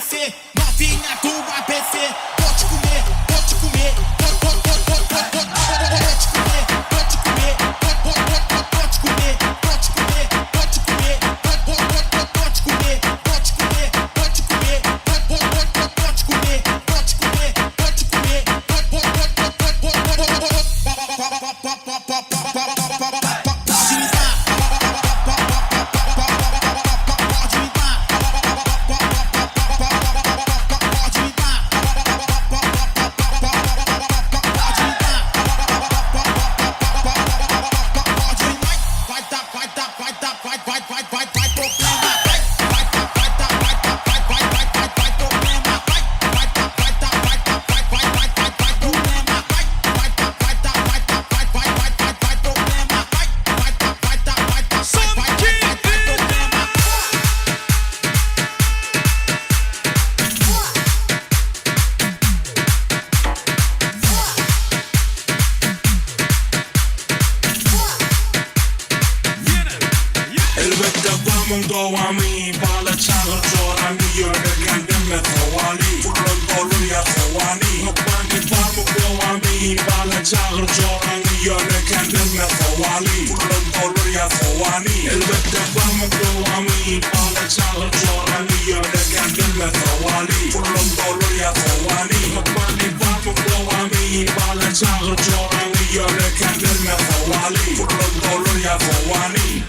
ABC, novinha do ABC. Vou te comer, vou te comer, vou, vou, vou, vou, vou, vou, vou te comer, vou te comer, vou, vou, vou, vou, vou te comer, vou te comer, vou te comer, vou, vou, vou, vou, vou te comer, vou te comer, vou te comer, vou, vou, vou, vou, vou te comer, vou te comer, vou te comer, vou, vou, vou, vou, vou, vou, vou, vou, pode me dar, pode me dar, pode me dar, pode me dar, pode me dar, vai dar, vai dar, vai dar, vai, vai, vai, vai, vai problema, vai, vai dar, vai dar, vai dar, vai, vai, vai, vai, vai problema, vai, vai dar, vai dar, vai dar, vai, vai, vai, vai, vai problema, vai, vai dar, vai dar, vai dar, vai, vai, vai, vai, vai problema, vai, vai dar, vai dar, vai dar, vai, vai, vai, vai, vai problema. Elbetde gamyň dowamy Bala çagyr joramy Ýöne kendime sowaly Puldan doldurýar howany Hökmany barmy dowamy Bala çagyr joramy Ýöne kendime sowaly Puldan doldurýar howany Elbetde gamyň dowamy Bala çagyr joramy Ýöne kendime sowaly Puldan doldurýar howany Hökmany barmy dowamy Bala çagyr joramy Ýöne kendime sowaly Puldan doldurýar howany.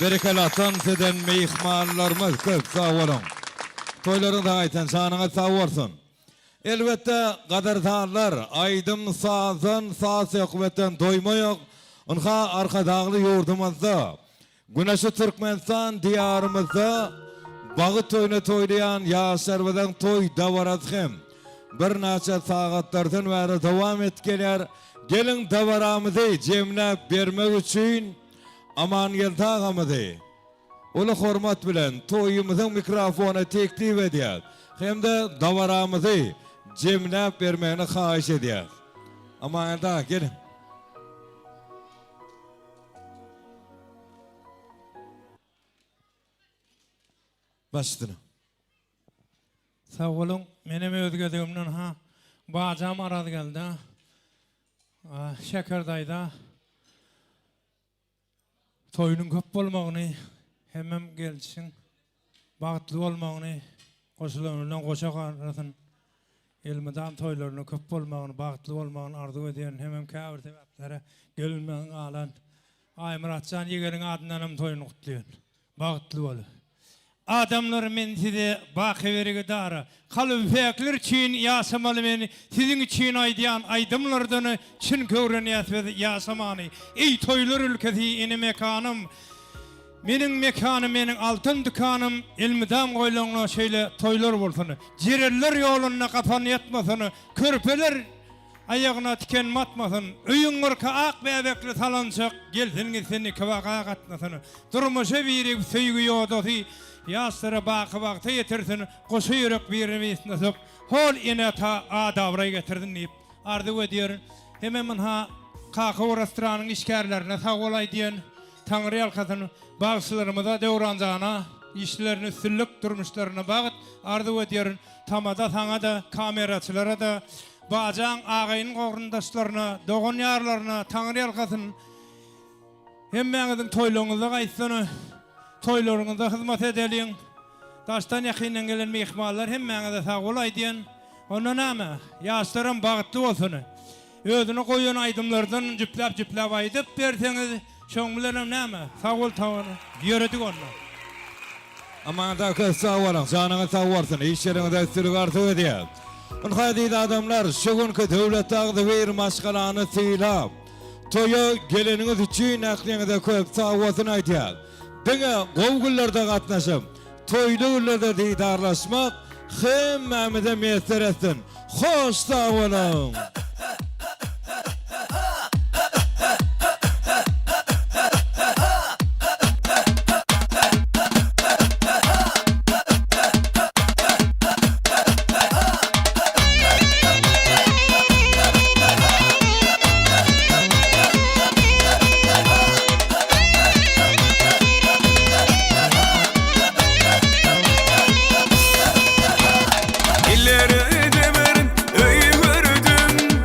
Berekella tans eden myhmanlarymyz köp sag boluň. Toýlaryňyz aýsyn janyňyz sag bolsun. Elbetde gadyrdanlar aýdym sazdan saz söhbetden doýma ýok. Ynha Arkadagly ýurdumyzda Güneşli Türkmenistan diýarymyzda bagy toýuna toýlaýan ýaşlarymyzyň toý dabarasy hem birnäçe sagatlardan bäri dowam edip gelýär. Geliň dabaramyzy jemläp bermek üçin Amangeldi agamyzy uly hormat bilen toýumyzyň mikrofonyna teklip edýäs hem-de dabaramyzy jemläp bermegini haýyş edýäs. Amangeldi aga geliň. Baş üstüne. Sag boluň. Menem öz gezegimden ha bajam Arazgeldä, Şeker daýza toýunyň köp bolmagyny hemem gelşiň bagtly bolmagyny goşulany bilen goşa garasyn elmydam toýlarynyň köp bolmagyny bagtly bolmagyny arzuw edýän hemem käbir sebäplere gelinmän galan Aýmyratjan ýegeniň adyndanam toýuny gutlaýan. Bagtly bol. Adamlar men size baky bergidar. Kalby päkler üçin ýaşamaly men siziň üçin aýdýan aýdymlardan çünki öwrenýäs biz ýaşamany. Eý toýlar ülkesi ene mekanym. Meniň mekanym meniň altyn dükanym elmydam goýlaňda şeýle toýlar bolsun. Jereller ýolunda gapan ýatmasyn. Körpeler Aýagyna tiken batmasyn, öýüň gyrky ak bäbekli salançak, gelsin-gitsin ikibaka gatnasyn. Durmuşa birigip söýgi ýodasy, ýaşlara baky bagta ýetirsin, goşa ýürek birini-birisine syp, hol ene-ata at-abraý getirsin diýip arzuw edýärin. Hemem ynha Kaka restoranyň işgärlerine sag bol aýdýan. Taňry ýalkasyn. Bagşylarymyza Döwranjana işlerinde üstünlik, durmuşlarynda bagt arzuw edýärin. Tamada saňa-da, kameraçylara-da, bajaň agaýyny gogrundaşlaryna, dogan ýarlaryna Taňry ýalkasyn. Hemmäňiziň toýlaryňyzda gaýtsyny, toýlaryňyzda hyzmat edeliň. Daşdan ýakyndan gelen myhmanlar hemmäňize sagbol aýdýan. Onda näme, ýaşlaram bagtly bolsun. Özüne goýan aýdymlardan jüpläp-jüpläp aýdyp berseňiz, şoň bilenem näme, sag bol tagany, ýöredik onda. Aman aka sag boluň janyňyz sag bolsun işleriňizde üstünlik arzuw edýäs. Ynha eziz adamlar şu günki döwletli agzybir maşgalany sylap toýa geleniňiz üçin ähliňize köp sagbolsun aýdýas. Diňe gowy günlerde gatnaşyp toýly günlerde didarlaşmak hemmämize miýesser etsin. Hoş sag boluň! Illere debirin öý gördüm.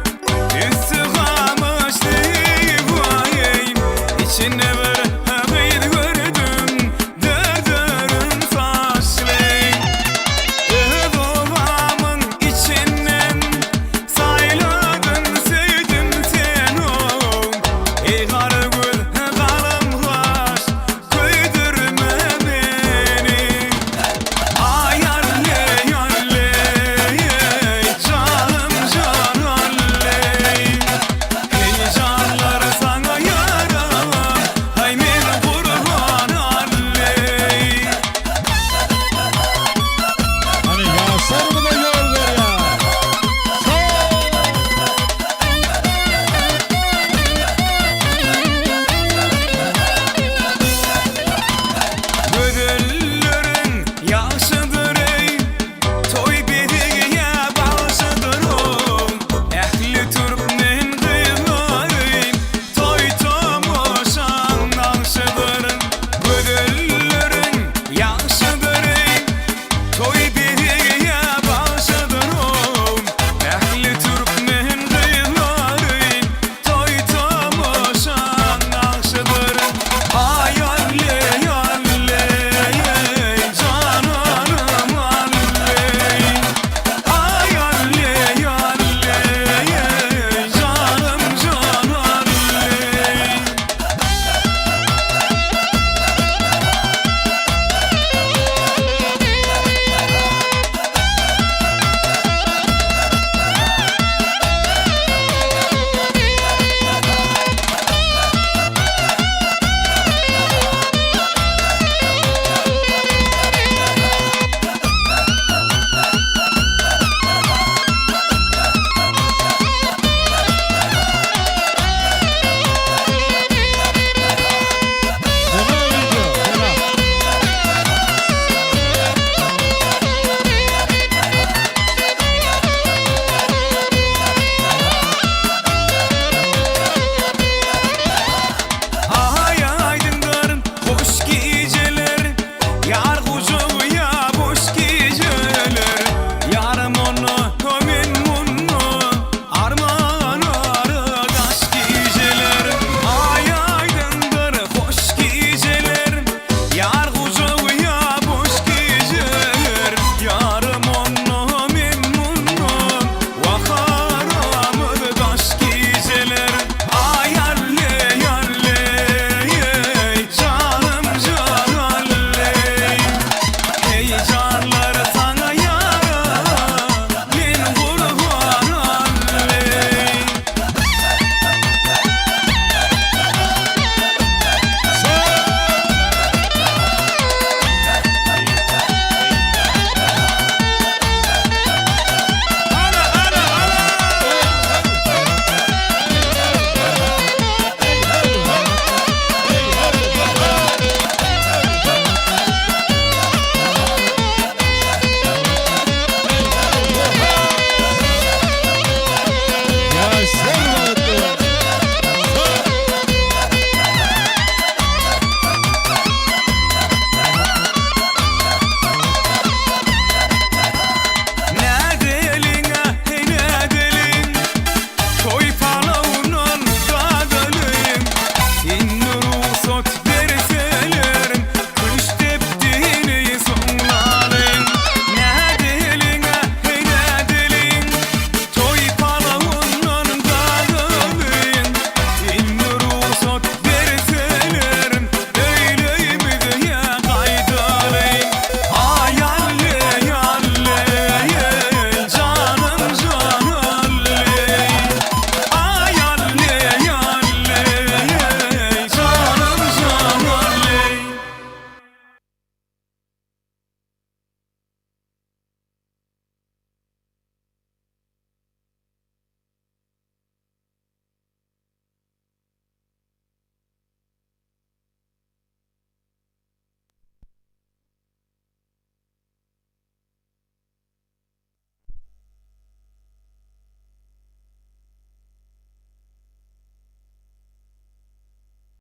Janly.